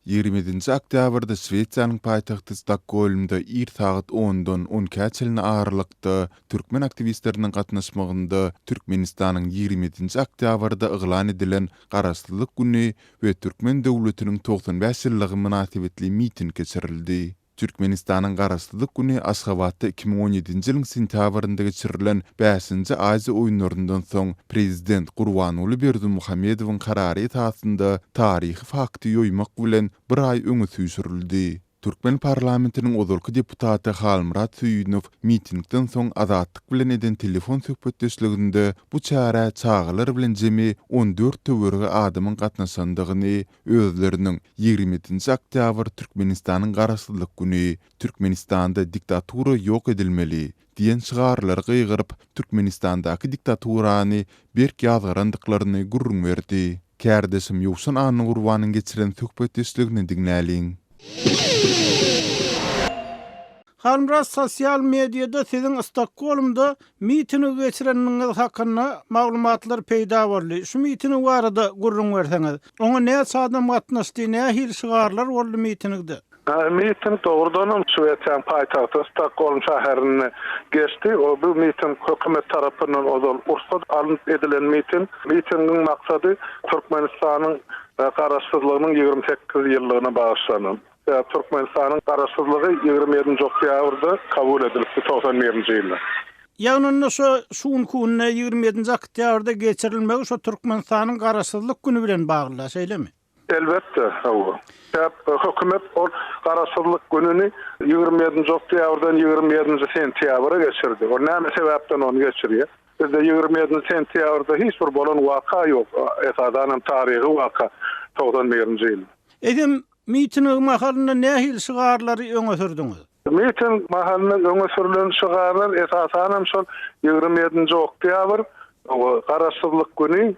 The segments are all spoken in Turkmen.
27-nji oktýabrda Şwesiýanyň paýtagty Stokgolmda ir sagat ondan on ikä çenli aralykda türkmen aktiwistleriniň gatnaşmagynda Türkmenistanyň 27-nji oktýabrda yglan edilen Garaşsyzlyk güni we türkmen döwletiniň 95 ýyllygy mynasybetli miting geçirildi. Türkmenistanyň Garaşsyzlyk güni Aşgabatda 2017-nji ýylyň sentýabrynda geçirilen Bäşinji Aziýa oýunlaryndan soň prezident Gurbanguly Berdimuhamedowyň karary esasynda taryhy fakty ýoýmak bilen bir aý öňe süýşürildi. Türkmen parlamentiniň ozalky deputaty Halmyrat Söýünow mitingden soň Azatlyk bilen eden telefon söhbetdeşliginde bu çärä çagalar bilen jemi 14 töweregi adamyň gatnaşandygyny, özleriniň 27-nji oktýabr Türkmenistanyň Garaşsyzlyk güni, Türkmenistanda diktatura ýok edilmeli diýen şygarlary gygyryp, Türkmenistandaky diktaturany berk ýazgarandyklaryny gürrüň berdi. Kärdeşim Ýowşan Annagurbanyň geçiren söhbetdeşligini diňläliň. Halmyrat sosial mediada siziň Stokgolmda miting geçireniňiz hakynda maglumatlar peýda boldy. Şu miting barada gürrüň berseňiz. Oňa näçe adam gatnaşdy, nähili şygarlar boldy mitingde? Miting dogrudanam Şwesiýanyň paýtagty Stokgolm şäherinde geçdi. Bu miting hökümet tarapyndan ozal rugsat alnyp edilen miting. Mitingiň maksady Türkmenistanyň Garaşsyzlygynyň 28 ýyllygyna bagyşlanan. Sebäbi Türkmenistanyň Garaşsyzlygy 27-nji oktýabrda kabul edilipdi 91-nji ýylda. Ýagny onda şo şu günki günde 27-nji oktýabrda geçirilmegi şo Türkmenistanyň Garaşsyzlyk güni bilen bagly, şeýlemi? Elbetde, hawa. Sebäp hökümet ol Garaşsyzlyk gününi 27-nji oktýabrdan 27-nji sentýabra geçirdi. Ol näme sebäpden ony geçirýär? Bizde 27-nji sentýabrda hiç bir bolan waka ýok, esasanam taryhy waka 91-nji ýylda. Eýsem, miting mahalynda nähili şygarlary öňe sürdüňiz? Miting mahalynda öňe sürlen şygarlar esasanam şol 27-nji oktýabr, Garaşsyzlyk güni,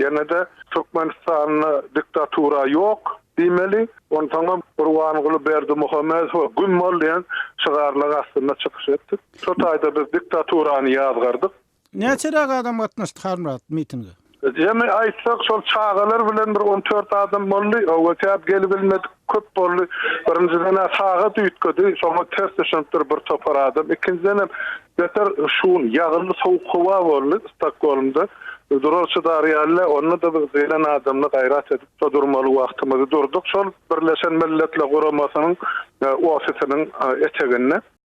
ýene-de Türkmenistanda diktatura ýok diýmeli, onsoňam Gurbanguly Berdimuhamedowa güm bol diýen şygarlaryň astynda çykyş etdik. Şo taýda biz diktaturany ýazgardyk. Näçeräk adam gatnaşdy Halmyrat mitinge? Jemi aýtsak şol çagalar bilen bir 14 adam boldy. Öwezäp gelibilmedik köp boldy. Birinjiden-ä sagat üýtgedi, şoňa ters düşünipdir bir topar adam. Ikinjidenem beter şu gün ýagynly sowuk howa boldy Stokgolmda. Durar çydar ýaly däl. Onda-da biz gelen adamlar gaýrat edip şo durmaly wagtymyzy durduk. Şol Birleşen Milletler Guramasynyň ofisiniň eteginde.